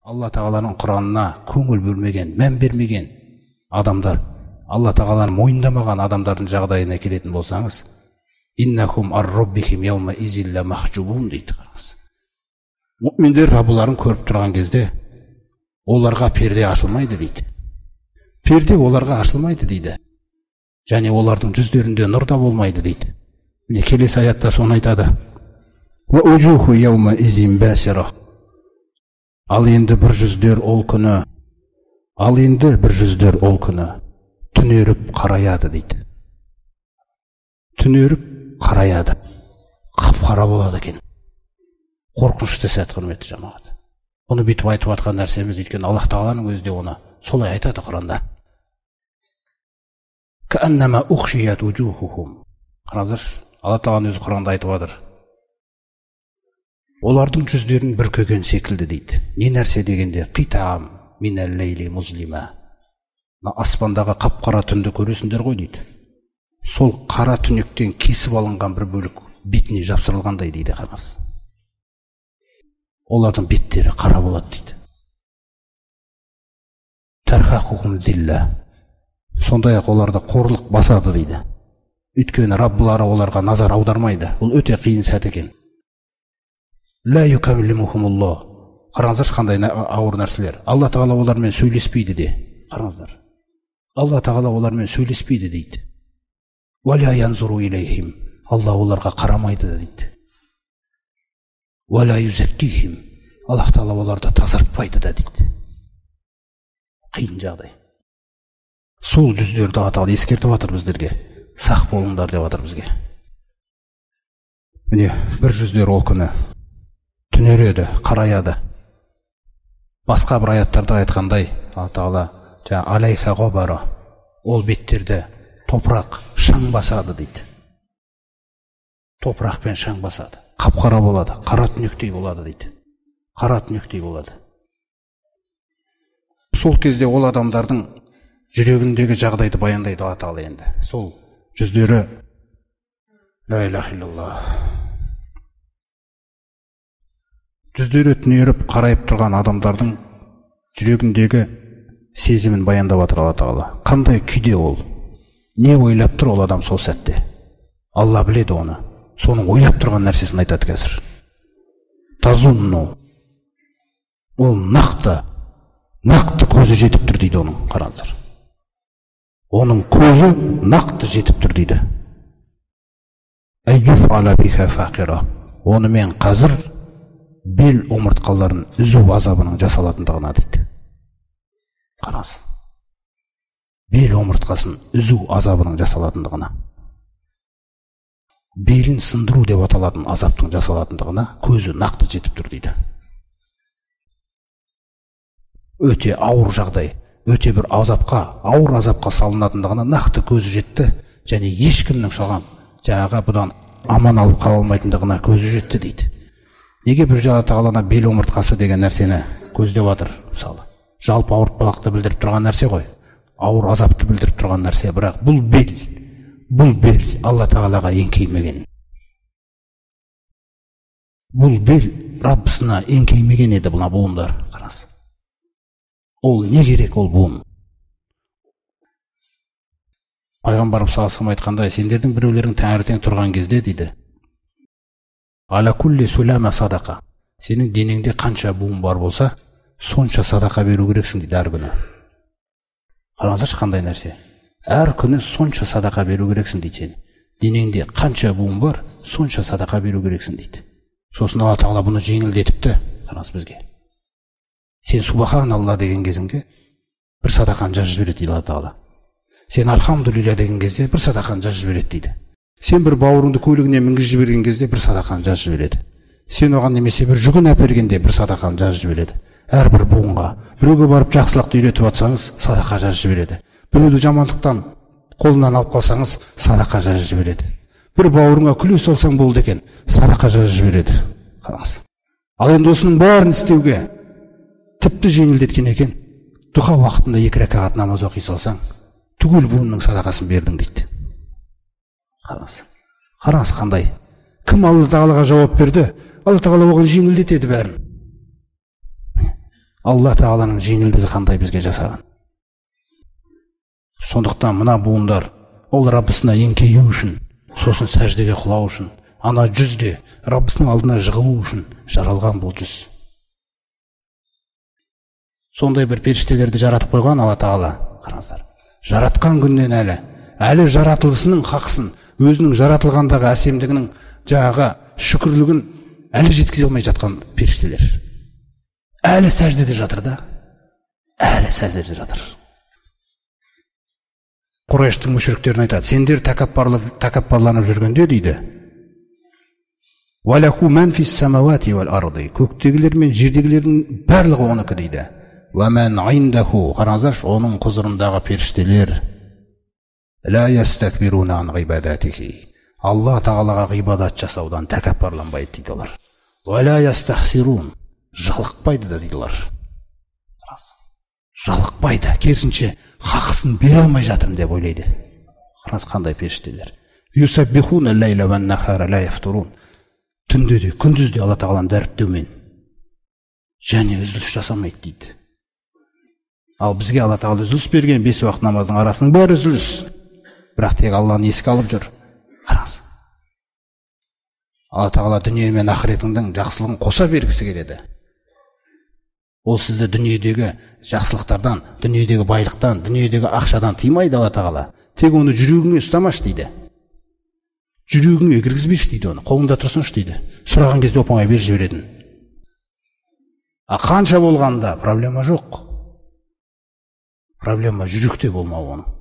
Алла тағаланың Құранына көңіл бөлмеген, мән бермеген адамдар, Алла тағаланы мойындамаған адамдардың жағдайына келетін болсаңыз, иннахум ар-раббихим яума изин ламахжубун дейді. Қараңыз, мүминдер Раббыларын көріп тұрған кезде оларға перде ашылмайды дейді. Перде оларға ашылмайды дейді. Және олардың жүздерінде нұр да болмайды дейді. Міне, келесі аятта соны айтады. Ал енді бір жүздер ол күні, ал енді бір жүздер ол күні түнеріп қараяды дейді. Түнеріп қараяды. Қап-қара болады екен. Қорқынышты сәт, құрметті жамағат. Бұны бүйтіп айтып жатқан нәрсеміз, өйткені Аллах тағаланың өзі де оны солай айтады Құранда. Қараңыздаршы, Алла тағаланың өзі Құранда айтып жатыр. Олардың жүздерін бүркеген секілді дейді. Не нәрсе дегенде, қитам минәл лейли музлима. Аспандағы қап-қара түнді көресіңдер ғой дейді. Сол қара түнектен кесіп алынған бір бөлік бетіне жапсырылғандай дейді. Қараңыз, олардың беттері қара болады дейді. Тархақухум зилла. Сондай-ақ оларды қорлық басады дейді. Өйткені Раббылары оларға назар аудармайды. Бұл өте қиын сәт екен. Ла юкаллимухумуллах. Қараңыздаршы, қандай ауыр нәрселер. Алла тағала олармен сөйлеспейді де. Қараңыздар, Алла тағала олармен сөйлеспейді дейді. Уа ла янзуру илейхим. Алла оларға қарамайды дейді. Уа ла юзаккихим. Аллах тағала оларды тазартпайды да дейді. Қиын жағдай. Сол жүздерді Алла тағала ескертіп жатыр біздерге. Сақ болыңдар деп жатыр бізге. Міне, бір жүздер ол күні түнереді, қараяды. Басқа бір аяттарда айтқандай, Алла тағала алейха ғобара, ол беттерді топырақ, шаң басады дейді. Топырақпен шаң басады. Қап-қара болады, қара түнектей болады дейді. Қара түнектей болады. Сол кезде ол адамдардың жүрегіндегі жағдайды баяндайды Алла тағала енді. Сол жүздері ла илаха иллаллах. Жүздері түнеріп қарайып тұрған адамдардың жүрегіндегі сезімін баяндап жатыр Алла тағала. Қандай күйде ол? Не ойлап тұр ол адам сол сәтте? Алла біледі оны. Соның ойлап тұрған нәрсесін айтады қазір. Тазунну. Ол нақты, нақты көзі жетіп тұр дейді оның, қараңыздар. Оның көзі нақты жетіп тұр дейді. Әйюф-ала биха фақира. Онымен қазір бел омыртқаларын үзу азабының жасалатындығына дейді. Қараңыз. Бел омыртқасын үзу азабының жасалатындығына. Белін сындыру деп аталатын азаптың жасалатындығына көзі нақты жетіп тұр дейді. Өте ауыр жағдай, өте бір азапқа, ауыр азапқа салынатындығына нақты көзі жетті, және ешкімнің соған жаңағы бұдан аман алып қала алмайтындығына көзі жетті дейді. Неге бір Алла тағала бел омыртқасы деген нәрсені көздеп жатыр мысалы? Жалпы ауыртпалықты білдіріп тұрған нәрсе ғой. Ауыр азапты білдіріп тұрған нәрсе, бірақ бұл бел, бұл бел Алла тағалаға еңкеймеген. Бұл бел Раббысына еңкеймеген еді мына буындар, қараңыз. Ол не керек ол буын? Пайғамбарымыз саллаллаху алейхи айтқандай, сендердің біреулерің таңертең тұрған кезде дейді. Ала кулли сулама садақа. Сенің денеңде қанша буын бар болса, сонша садақа беру керексің дейді әр күні. Қараңыздаршы, қандай нәрсе. Әр күні сонша садақа беру керексің дейді сен. Денеңде қанша буын бар, сонша садақа беру керексің дейді. Сосын Алла тағала бұны жеңілдетіпті, қараңыз бізге. Сен субхан Алла деген кезіңде бір садақаны жазып жібереді дейді Алла тағала. Сен альхамдулилля деген кезде бір садақаны жазып жібереді дейді. Сен бір бауырыңды көлігіне мінгізіп жіберген кезде бір садақаны жазып жібереді. Сен оған немесе бір жүгін әпергенде бір садақаны жазып жібереді. Әрбір буынға. Біреуге барып жақсылықты үйретіп жатсаңыз, садақа жазып жібереді. Біреуді жамандықтан қолынан алып қалсаңыз, садақа жазып жібереді. Бір бауырыңа күле салсаң болды екен, садақа жазып жібереді. Қараңыз. Ал енді осының бәрін істеуге тіпті жеңілдеткен екен. Дұға уақытында 2 рәкағат намаз оқи салсаң, түгел буынның садақасын бердің дейді. Қараңыз. Қараңыз қандай. Кім Алла тағалаға жауап берді, Алла тағала оған жеңілдетеді бәрін. Алла тағаланың жеңілдігі қандай бізге жасаған. Сондықтан мына буындар ол Раббысына еңкею үшін, сосын сәждеге құлау үшін, ана жүзде Раббысының алдына жығылу үшін жаралған бұл жүз. Сондай бір періштелерді жаратып қойған Алла тағала. Қараңыздар, жаратқан күннен әлі жаратылысының хақысын, өзінің жаратылғандағы әсемдігінің жаңағы шүкірлігін әлі жеткізе алмай жатқан періштелер. Әлі сәждеде жатыр да, әлі сәждеде жатыр. Құрайыштың мүшіріктерін айтады, сендер тәкаппарланып жүргенде дейді. Көктегілер мен жердегілердің барлығы оныкі дейді. Қараңыздаршы, оның құзырындағы періштелер Алла тағалаға ғибадат жасаудан тәкаппарланбайды дейді олар. Жалықпайды да дейді олар. Жалықпайды, керісінше хақысын бере алмай жатырмын деп ойлайды. Қараңыз, қандай періштелер. Түнде де, күндіз де Алла тағаланы дәріптеумен және үзіліс жасамайды дейді. Ал бізге Алла тағала үзіліс берген, 5 уақыт намаздың арасының бәрі үзіліс. Бірақ тек Алланы еске алып жүр. Қараңыз. Алла тағала дүние мен ақыретіңнің жақсылығын қоса бергісі келеді. Ол сізді дүниедегі жақсылықтардан, дүниедегі байлықтан, дүниедегі ақшадан тыймайды Алла тағала. Тек оны жүрегіңе ұстамашы дейді. Жүрегіңе кіргізбеші дейді оны. Қолыңда тұрсыншы дейді. Сұраған кезде оп-оңай беріп жіберетін. А қанша болғанда проблема жоқ. Проблема жүректе болмауы оның.